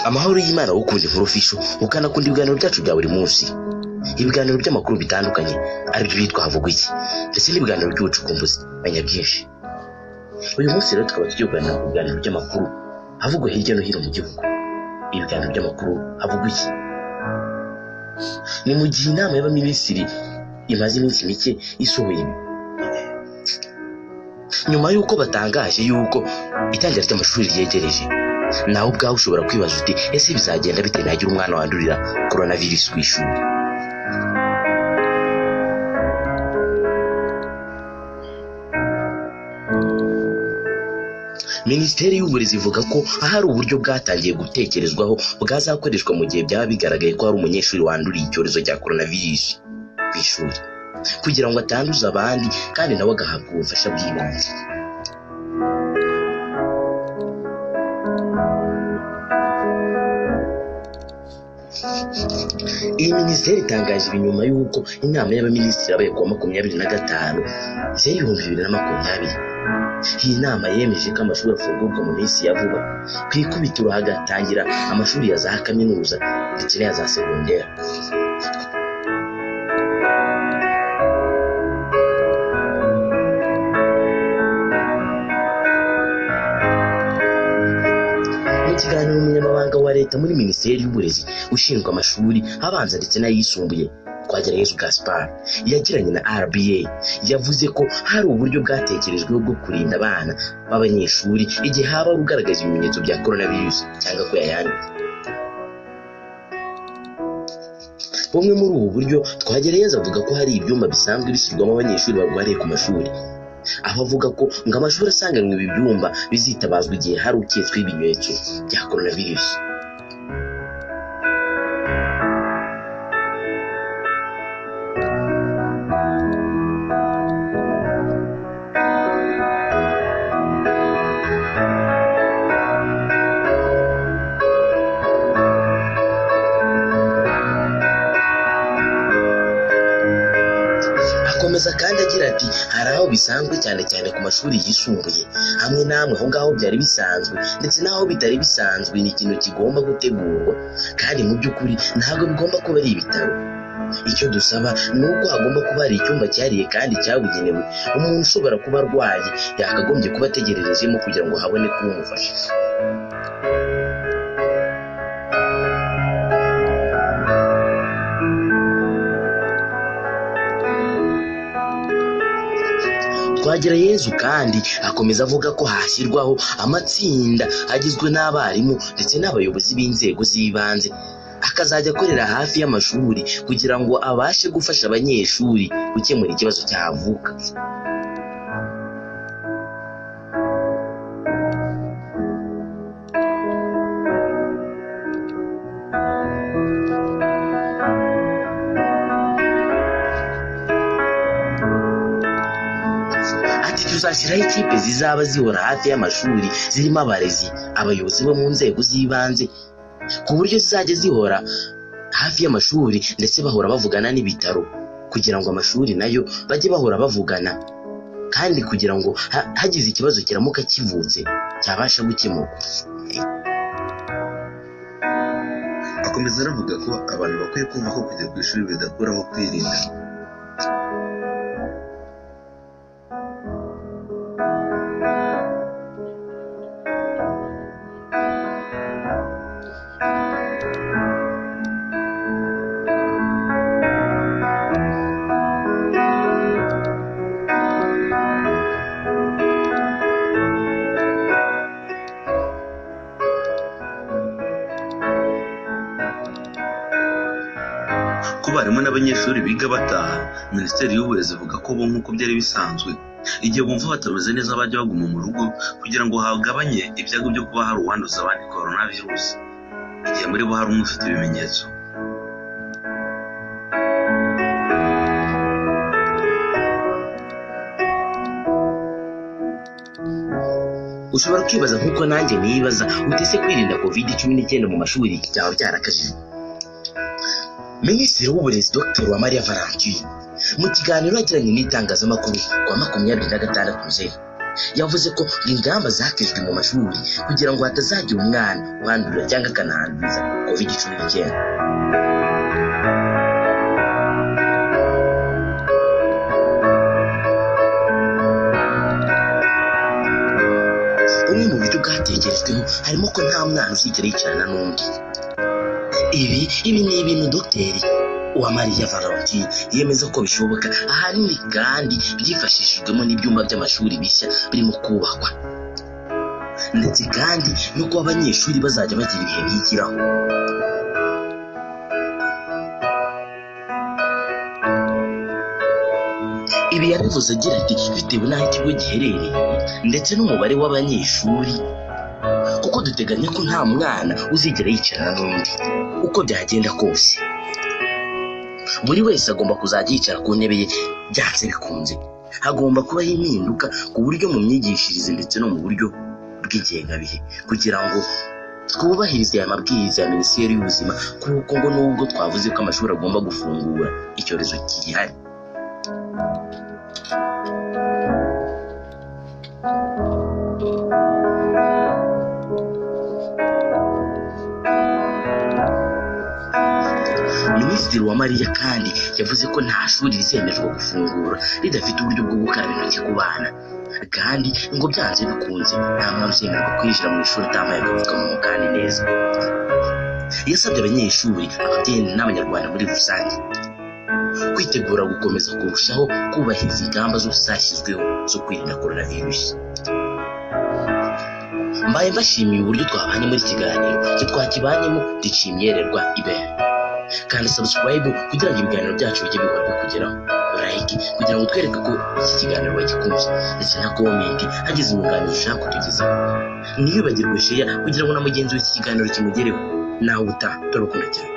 Amahoro y'Imana ukunda inkuru official, ukanakunda ibiganiro byacu bya buri munsi, ibiganiro by'amakuru bitandukanye aribyo byitwa Havugwa Iki, ndetse n'ibiganiro by'ubucukumbuzi menya byinshi. Uyu munsi rero tukaba tugiye kuganira ku biganiro by'amakuru havugwa hirya no hino mu gihugu. Ibiganiro by'amakuru havugwa iki ni mu gihe inama y'abaminisitiri imaze iminsi mike isohoye ibi, nyuma y'uko batangaje y'uko itangira ry'amashuri ryegereje. Nawe ubwawe ushobora kwibaza uti: "Ese bizagenda bite nagira umwana wandurira coronavirus ku ishuri?" Minisiteri y'Uburezi ivuga ko ahari uburyo bwatangiye gutekerezwaho bwazakoreshwa mu gihe byaba bigaragaye ko hari umunyeshuri wanduriye icyorezo cya coronavirus ku ishuri, kugira ngo atanduza abandi kandi nawe agahabwa ubufasha bw'ibanze. Iyi minisiteri itangaje ibi nyuma y'uko inama y'abaminisitiri yabaye kuwa 25 Nzeri 2020. Iyi nama yemeje ko amashuri afungurwa mu minsi ya vuba, ku ikubitiro hagatangira amashuri ya za kaminuza ndetse n'aya za segonderi. Mu kiganiro umunyamabanga wa leta muri Minisiteri y'Uburezi ushinzwe amashuri abanza ndetse n'ayisumbuye, Twagirayezu Gaspard, yagiranye na RBA, yavuze ko hari uburyo bwatekerejweho bwo kurinda abana b'abanyeshuri igihe haba hari ugaragaza ibimenyetso bya coronavirus cyangwa ko yayanduye. Bumwe muri ubu buryo, Twagirayezu avuga ko hari ibyumba bisanzwe bishyirwamo abanyeshuri barwariye ku mashuri, aho avuga ko ngo amashuri asanganywe ibi byumba bizitabazwa igihe hari uketsweho ibimenyetso bya coronavirus. Akomeza kandi agira ati: "Hari aho bisanzwe, cyane cyane ku mashuri yisumbuye hamwe n'amwe, aho ngaho byari bisanzwe, ndetse n'aho bitari bisanzwe ni ikintu kigomba gutegurwa, kandi mu by'ukuri ntabwo bigomba kuba ari ibitaro. Icyo dusaba ni uko hagomba kuba hari icyumba cyihariye kandi cyabugenewe umuntu ushobora kuba arwaye yakagombye kuba ategererejemo kugira ngo haboneke umufasha." Twagirayezu kandi akomeza avuga ko hashyirwaho amatsinda agizwe n'abarimu ndetse n'abayobozi b'inzego z'ibanze, akazajya akorera hafi y'amashuri kugira ngo abashe gufasha abanyeshuri gukemura ikibazo cyavuka. Ati: "Tuzashyiraho ikipe zizaba zihora hafi y'amashuri, zirimo abarezi, abayobozi bo mu nzego z'ibanze, ku buryo zizajya zihora hafi y'amashuri, ndetse bahora bavugana n'ibitaro kugira ngo amashuri nayo bajye bahora bavugana, kandi kugira ngo hagize ikibazo kiramuka kivutse cyabasha gukemurwa." Akomeza anavuga ko abantu bakwiye kumva ko kujya ku ishuri bidakuraho kwirinda. Ku barimu n'abanyeshuri biga bataha, Minisiteri y'Uburezi ivuga ko bo, nk'uko byari bisanzwe, igihe bumva batameze neza bajya baguma mu rugo kugira ngo hagabanye ibyago byo kuba hari uwanduza abandi coronavirus igihe muri bo hari umwe ufite ibimenyetso. Ushobora kwibaza nk'uko nanjye nibaza uti: "Ese kwirinda COVID-19 mu mashuri byaba byarakajijwe?" Minisitiri w'Uburezi, Dr Uwamariya Valentine, mu kiganiro yagiranye n'itangazamakuru kuwa 26 Nzeri Yavuze ko ingamba zakijwe mu mashuri kugira ngo hatazagira umwana uhandurira cyangwa akanahanduriza COVID-19. Bumwe mu buryo bwatekerejweho harimo ko nta mwana uzigera yicarana n'undi. Ibi ni ibintu Dogiteri Uwamariya Valentine yemeza ko bishoboka, ahanini kandi byifashishijwemo n'ibyumba by'amashuri bishya birimo kubakwa, ndetse kandi no kuba abanyeshuri bazajya bagira ibihe bigiraho. Ibi yabivuze agira ati bitewe n'aho ikigo giherereye ndetse n'umubare w'abanyeshuri, kuko duteganya ko nta mwana uzigera yicarana n'undi uko byagenda kose. Buri wese agomba kuzajya yicara ku ntebe ye byanze bikunze. Hagomba kubaho impinduka ku buryo mu myigishirize ndetse no mu buryo bw'ingengabihe kugira ngo twubahirize aya mabwiriza ya Minisiteri y'Ubuzima, kuko ngo nubwo twavuze ko amashuri agomba gufungura, icyorezo kigihari. Minisitiri Uwamariya kandi yavuze ko nta shuri rizemererwa gufungura ridafite uburyo bwo gukaraba intoki ku bana, kandi ngo byanze bikunze nta mwana uzemererwa kwinjira mu ishuri atambaye agapfukamunwa kandi neza. Yasabye abanyeshuri, ababyeyi n'Abanyarwanda muri rusange kwitegura gukomeza kurushaho kubahiriza ingamba zose zashyizweho zo kwirinda coronavirus. Mbaye mbashimiye uburyo twabanye muri iki kiganiro, icyo twakibanyemo ndishimyererwa ibere. Kandi subscribe kugira ngo ibiganiro byacu bijye bihora bikugeraho, like kugira ngo twereke ko iki kiganiro wagikunze, ndetse na comment hagize inyunganizi ushaka kutugezaho. Ntiyibagirwe share kugira ngo na mugenzi we iki kiganiro kimugereho. Nawe utaha, turabakunda cyane.